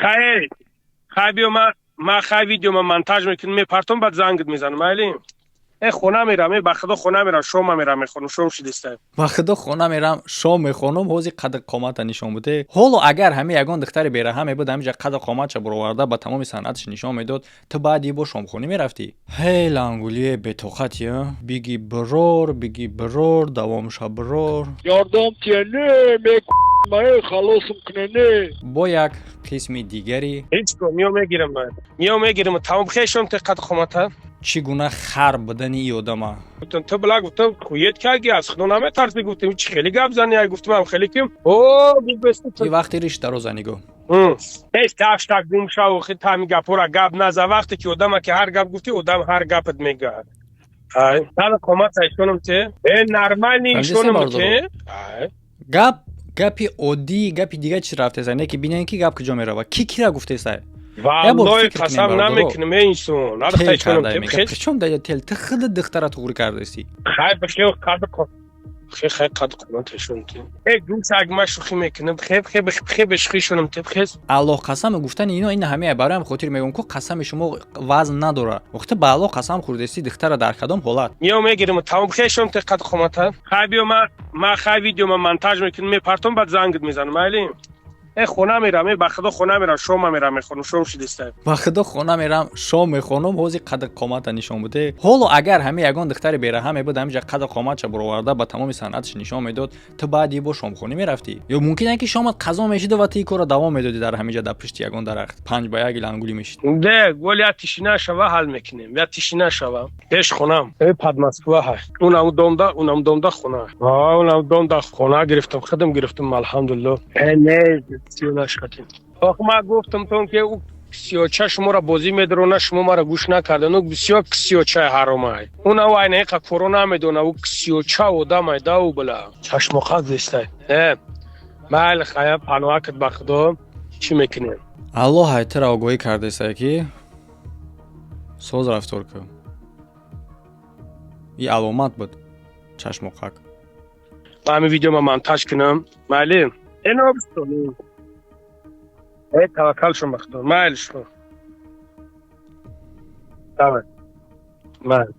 Хай, хай, биё, ма хай видео ма монтаж мекунам, мепартом, баъд зангит мезанам, майли? Э, хона мерам, э, ба худо, хона мерам, шома мерам, мехонам, шом шидиста. Ба худо, хона мерам, шом мехонам. Ҳози қадр қомата нишон буде. Ҳоло агар ҳами ягон духтари бераҳа мебуд, ҳамиҷа қадр қоматша буроварда, ба тамоми санъаташ нишон медод, ту баъди бо шомхонӣ мерафтӣ. Ҳей, лангулие бетоқати, биги бирор, биги бирор, давомша бирор. Ёрдам тиене мекмае, халосм кунене. Бо як қисми дигари. Ҳеҷ го, миё мегирам, миё мегирам, тамом, хешом те қад қомата. Чӣ гуна хар будани и одама. Гуфтам, ту била, гуфтам, хует каги, аз худо наметарсӣ? Гуфтам, чи хеле гап зани? Гуфтам, ам хеле ким о. И вақти риштаро занигу. Ҳеҷ таштак гум шав, хи тами гапора гап наза. Вақте ки одама ки ҳар гап гуфтӣ, одам ҳар гапат мегӯяд. Ай, қад қомата ишонам те, э, нормальный ишонам те. Гап гапи оддӣ, гапи дига чи рафтеса, не ки бинем, ки гап куҷо мерава, ки кира гуфтеса. Валлои, қасам намекунам, э, инсон. Причём да тел? Ту худ духтара туғри кардасӣ. Хай, бихел, қад хе, хай, қад қомат те, э, гӯсаг, ма шӯхӣ мекунам, хе, хе, хе, бешӯхӣ шунам те, хез. Аллоҳ қасам гуфтани ино ин ҳамея. Бароям хотир мегӯям, ку қасами шумо вазн надора. Охта ба Аллоҳ қасам хӯрдасӣ, духтара дар кадом ҳолат? Миё мегирам, тамом, хешом те, қад қомата. Хай, биё, ма хай видео ма монтаж мекунам, мепартом, баъд зангит мезанам, майли? Э, хона мерам, э, ба худо, хона мерам, шома мерам, мехонам, шом шидиста. Ба худо, хона мерам, шом мехонам. Ҳози қадр қомата нишон буде. Ҳоло агар ҳами ягон духтари бераҳа мебуд, ҳамиҷа қадр қоматша буроварда, ба тамоми санъаташ нишон медод, ту баъди бо шомхонӣ мерафтӣ? Ё мумкин ки шомат қазо мешиду ва ту и корро давом медодӣ, дар ҳамиҷа дар пишти ягон дарахт панҷ ба як лангулӣ мешид? Де гол, я тишина шава, ҳал мекунем, я тишина шава. Пеш хонам, э, под Москва ҳай, унам домда, унам домда хона, унам домда хона гирифтам, худам гирифтам, алҳамдулилло. Э, не, сиёнашкатем. Ох, ма гуфтам тон, ки ӯ ксиёча шуморо бозӣ медорона, шумо маро гӯш накарда. Ну бисёр ксиёчаи ҳаромай, уна вайнаиқа коро намедона, ӯ ксиёча одамай да, ӯ била чашмоқат зистай. Э, майли, хая, паноҳакат ба худо, чӣ мекунем? Аллоҳ ҳайтара огоҳӣ кардесай, ки соз рафтор кун. И аломат буд чашмоқак. Ма ҳамин видеома монтаж кунам, майли? Э, таваккал шум ба худо, майли шумо, давай, майли.